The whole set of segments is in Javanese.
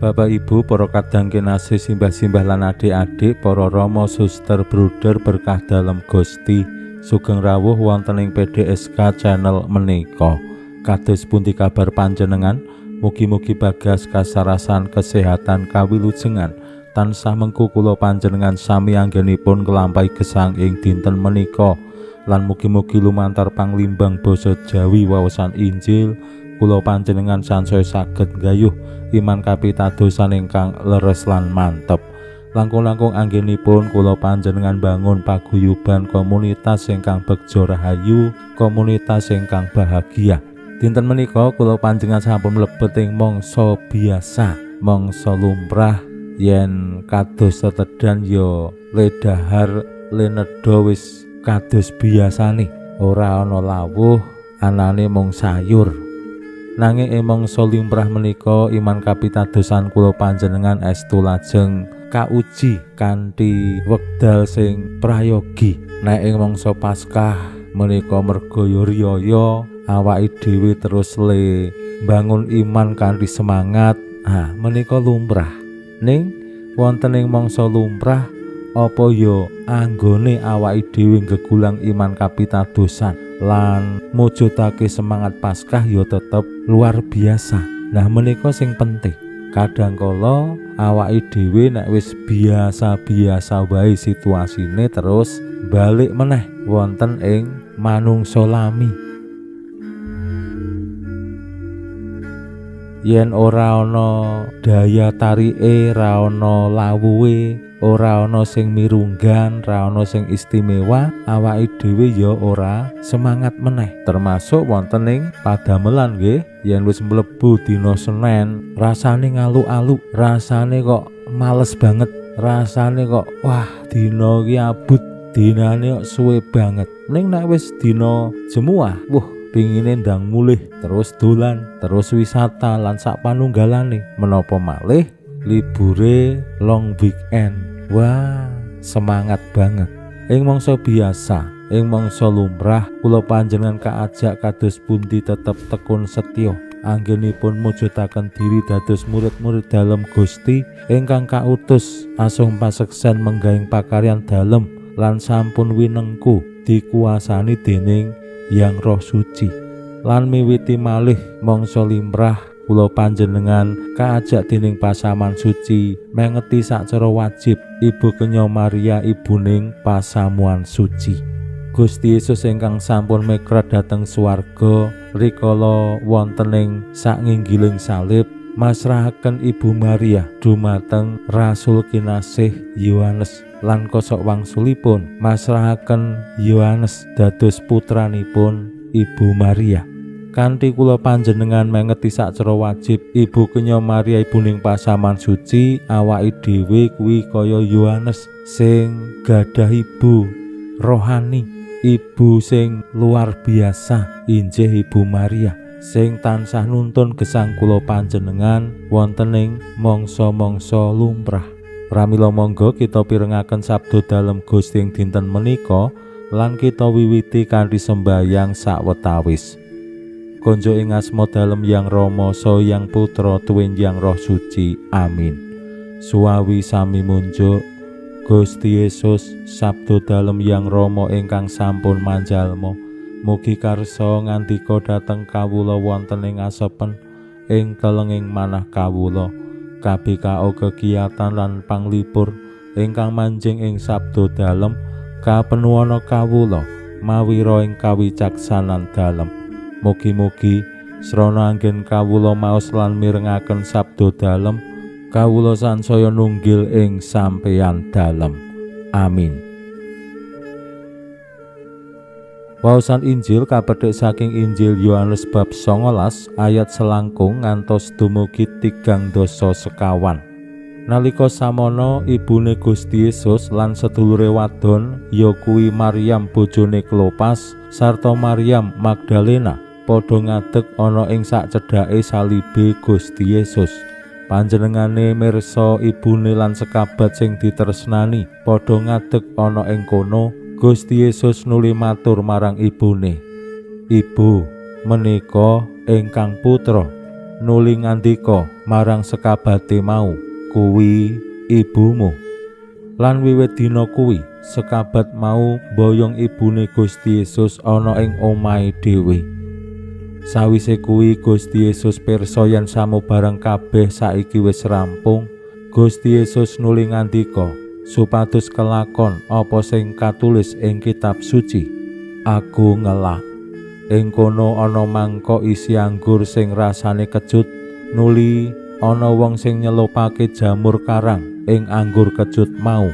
Bapak Ibu, para kadang kinasih, simbah-simbah lan adik-adik, para rama, suster, bruder berkah dalem Gusti, sugeng rawuh wonten ing PDSK channel menika. Kados pundi kabar panjenengan? Mugi-mugi bagas kasarasan kesehatan kawilujengan tansah mengku kula panjenengan sami anggenipun nglampahi gesang ing dinten menika, lan mugi-mugi lumantar panglimbang basa Jawi wawasan Injil kula panjenengan sansaya saged nggayuh iman kapitadosan ingkang leres lan mantep. Langkung-langkung anggenipun kula panjenengan bangun paguyuban komunitas ingkang begja rahayu, komunitas ingkang bahagia. Dinten menika kula panjenengan sampun mlebet ing mangsa biasa, mangsa lumrah yen kados tetedan ya ledahar lenedha wis kados biasane, ora ana lawuh, anane mung sayur. Nanging ing mangsa limrah menika iman kapitadosan kula panjenengan estu lajeng kauji kanthi wekdal sing prayogi. Nek ing mangsa Paskah menika merga ya riyaya, awake dhewe terus le bangun iman kanthi semangat. Ha, menika lumrah. Ning wonten ing mangsa lumrah apa ya anggone awake dhewe gegulang iman kapitadosan lan mujudake semangat Paskah ya tetep luar biasa. Nah, menika sing penting. Kadang kala awake dhewe nek wis biasa-biasa wae situasine terus balik meneh wonten ing manungsa lami. Yen ora ana daya tarike, ora ana lawuhe, ora ana sing mirunggan, ora ana sing istimewa, awake dhewe ya ora semangat meneh. Termasuk wonten ing padamelan nggih, yen wis mlebu dina Senin, rasane ngaluk-aluk, rasane kok males banget, rasane kok wah dina iki abut, dinane kok suwe banget. Ning nek wis dina Jemuah, wuh pingine ndang mulih, terus dolan, terus wisata lan sak panunggalane. Menapa malih libure long weekend. Wah, semangat banget. Ing mangsa biasa, ing mangsa lumrah, kula panjenengan kaajak kados pundi tetep tekun setya anggenipun mujudaken diri dados murid-murid dalem Gusti ingkang kautus asung paseksen menggahing pakaryan dalem lan sampun winengku dikuasani dening Yang Roh Suci. Lan miwiti malih mangsa limrah kula panjenengan kaajak dening pasaman suci mengeti sacara wajib Ibu Kenya Maria ibuning pasamuan suci. Gusti Yesus ingkang sampun mekrat dhateng swarga rikala wonten ing saknginggiling salib masrahaken Ibu Maria dumateng Rasul kinasih Yohanes lan kosok wangsulipun masrahaken Yohanes dados putranipun Ibu Maria. Kanthi kula panjenengan mengeti sacara wajib Ibu Kenya Maria ibuning pasaman suci, awake dhewe kuwi kaya Yohanes sing gadah ibu rohani, ibu sing luar biasa, injih Ibu Maria sing tansah nuntun gesang kula panjenengan wonten ing mangsa-mangsa lumrah. Pramila monggo kita pirengaken sabda dalem Gusti ing dinten menika lan kita wiwiti kanthi sembayang sawetawis. Konjo ing asma dalem Yang Rama, Saha Yang Putra, tuwin Yang Roh Suci. Amin. Suwawi sami munjuk Gusti Yesus, sabda dalem Yang Rama ingkang sampun manjalma, mugi karsa ngandika dhateng kawula wonten ing asepen ing kelenging manah kawula. KBKO kegiatan lan panglipur ingkang manjing ing sabda dalem kapenuwana kawula mawira ing kawicaksanan dalem. Mugi-mugi srana anggen kawula maos lan mirengaken sabda dalem, kawula sansaya nunggil ing sampeyan dalem. Amin. Waosan Injil kapethik saking Injil Yohanes bab 19 ayat selangkung ngantos dumugi 34. Nalika samono ibune Gusti Yesus lan sedulure wadon ya kuwi Maryam bojone Klopas sarta Maryam Magdalena padha ngadeg ana ing sacedhake salibe Gusti Yesus. Panjenengane mirsa ibune lan sekabat sing ditresnani padha ngadeg ana ing kono. Gusti Yesus nuli matur marang ibune, "Ibu, menika ingkang putra." Nuli ngandika marang sekabate mau, "Kuwi ibumu." Lan wiwit dina kuwi sekabat mau mboyong ibune Gusti Yesus ana ing omahe dhewe. Sawise kuwi Gusti Yesus pirsa yen samubarang kabeh saiki wis rampung. Gusti Yesus nuli ngandika supados kelakon apa sing katulis ing kitab suci, "Aku ngelak." Ing kono ana mangkok isi anggur sing rasane kecut. Nuli ana wong sing nyelupake jamur karang ing anggur kecut mau,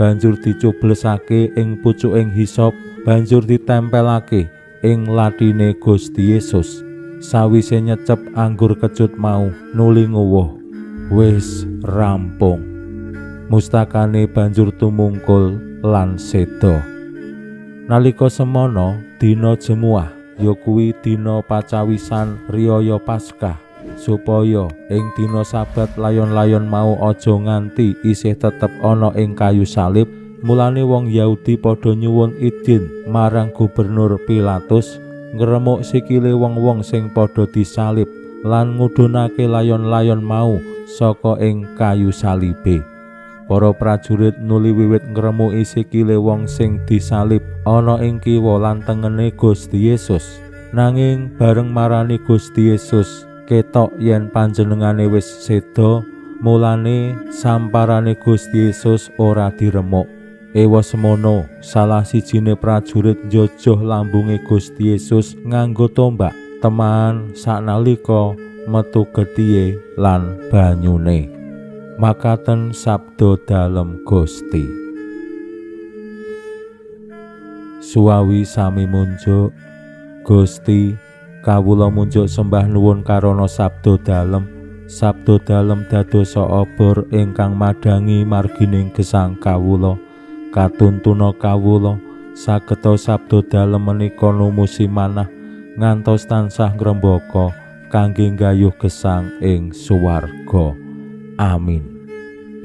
banjur dicublesake ing pucuking hisop, banjur ditempelake ing latine Gusti Yesus. Sawise nyecep anggur kecut mau, nuli nguwuh, "Wis rampung." Mustakane banjur tumungkul lan seda. Nalika semono dina Jemuah, ya kuwi dina pacawisan riyaya Paskah, supaya ing dina Sabat layon-layon mau aja nganti isih tetep ana ing kayu salib. Mulane wong Yahudi padha nyuwun idin marang Gubernur Pilatus ngremuk sikile wong-wong sing padha disalib lan ngudhunake layon-layon mau saka ing kayu salibe. Para prajurit nuli wiwit ngremuki sikile wong sing disalib ana ing kiwa lan tengene Gusti Yesus. Nanging bareng marani Gusti Yesus ketok yen panjenengane wis seda, mulane samparane Gusti Yesus ora diremuk. Ewa semono, salah sijine prajurit njojoh lambunge Gusti Yesus nganggo tombak teman saknalika metu getihe lan banyune. Makaten sabda dalem Gusti. Suwawi sami munjuk Gusti, kawula munjuk sembah nuwun karana sabda dalem. Sabda dalem dadosa obor ingkang madhangi margining gesang kawula. Katuntuna kawula sageta sabda dalem menika numusi manah ngantos tansah ngrembaka kangge nggayuh gesang ing suwarga. Amin.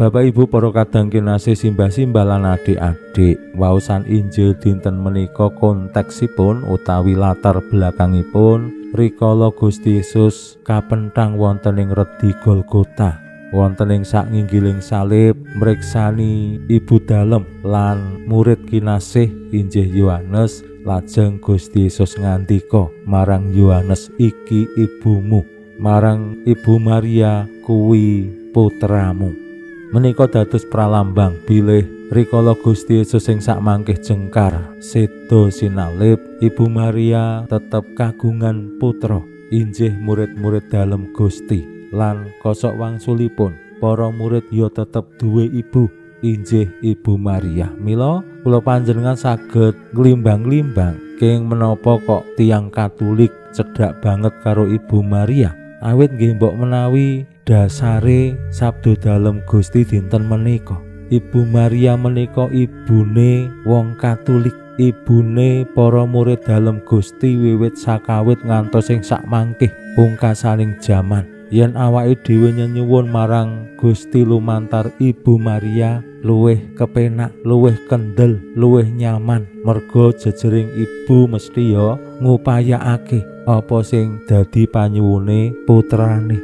Bapak Ibu para kadang kinasih, simbah-simbah lan adik-adik, waosan Injil dinten menika konteksipun utawi latar belakangipun rikala Gusti Yesus kapenthang wonten ing redi Golgota, wonten ing saknginggiling salib mriksani ibu dalem lan murid kinasih injih Yohanes. Lajeng Gusti Yesus ngandika marang Yohanes, "Iki ibumu." Marang Ibu Maria, "Kuwi putramu." Menika dados pralambang bilih rikala Gusti Yesus sing sakmangkih jengkar seda sinalib, Ibu Maria tetep kagungan putra injih murid-murid dalem Gusti. Lan kosok wangsulipun para murid ya tetep duwe ibu injih Ibu Maria. Mila kula panjenengan saged nglimbang-limbang keng menapa kok tiyang Katolik cedhak banget karo Ibu Maria. Awit nggih mbok menawi dasare sabda dalem Gusti dinten menika. Ibu Maria menika ibune wong Katolik, ibune para murid dalem Gusti wiwit sakawit ngantos sing sakmangkih pungkasaning jaman. Yen awake dhewe nyenyuwun marang Gusti lumantar Ibu Maria, luwih kepenak, luwih kendel, luwih nyaman. Merga jejering ibu mesti ya ngupayakake apa sing dadi panyuwune putrane.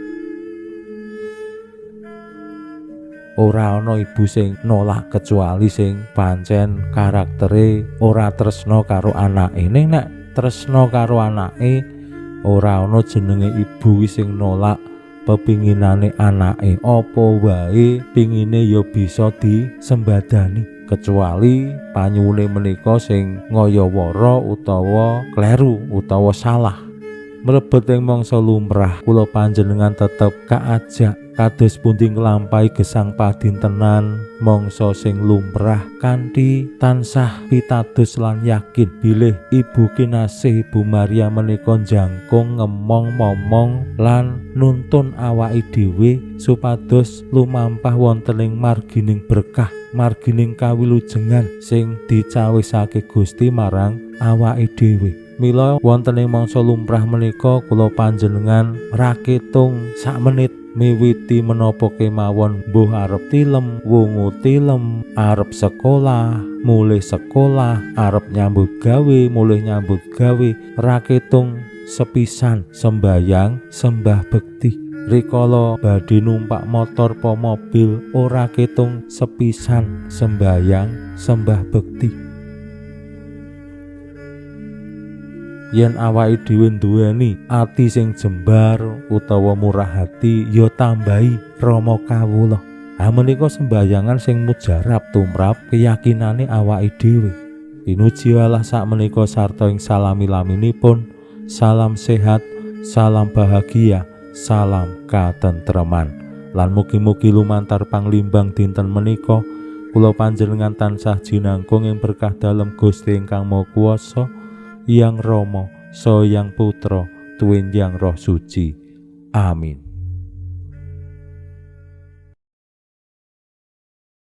Ora ana ibu sing nolak kecuali sing pancen karaktere ora tresna karo anake. Ning nek tresna karo anake, ora ana jenenge ibu sing nolak pepinginane anake. Apa wae pingine ya bisa disembadani, kecuali panyuwune menika sing ngayawara utawa kleru utawa salah. Mlebet ing mangsa lumrah, kula panjenengan tetep kaajak Kados pundi nglampahi gesang padintenan mangsa sing lumrah kanthi tansah pitados lan yakin bilih Ibu Kinasih Ibu Maria menika jangkung ngemong momong lan nuntun awake dhewe supados lumampah wonten ing margining berkah, margining kawilujengan sing dicawisake Gusti marang awake dhewe. Mila wonten ing mangsa lumrah menika kula panjenengan raketung sak menit miwiti menapa kemawon, mbuh arep tilem, wungu tilem, arep sekolah, mulih sekolah, arep nyambut gawe, mulih nyambut gawe, raketung sepisan sembayang sembah bekti. Rikala badhe numpak motor po mobil ora ketung sepisan sembayang sembah bekti. Yen awake dhewe nduweni ati sing jembar utawa murah hati, ya tambahi rama kawula. Ha menika sembayangan sing mujarab tumrap keyakinane awake dhewe. Pinuji Allah sak menika sarta ing salami-laminipun. Salam sehat, salam bahagia, salam katentreman. Lan mugi-mugi lumantar panglimbang dinten menika kula panjenengan tansah jinangkung ing berkah dalem Gusti ingkang Maha Kuwasa, Yang Rama, Sang Yang Putra, Tuwin Yang Roh Suci. Amin.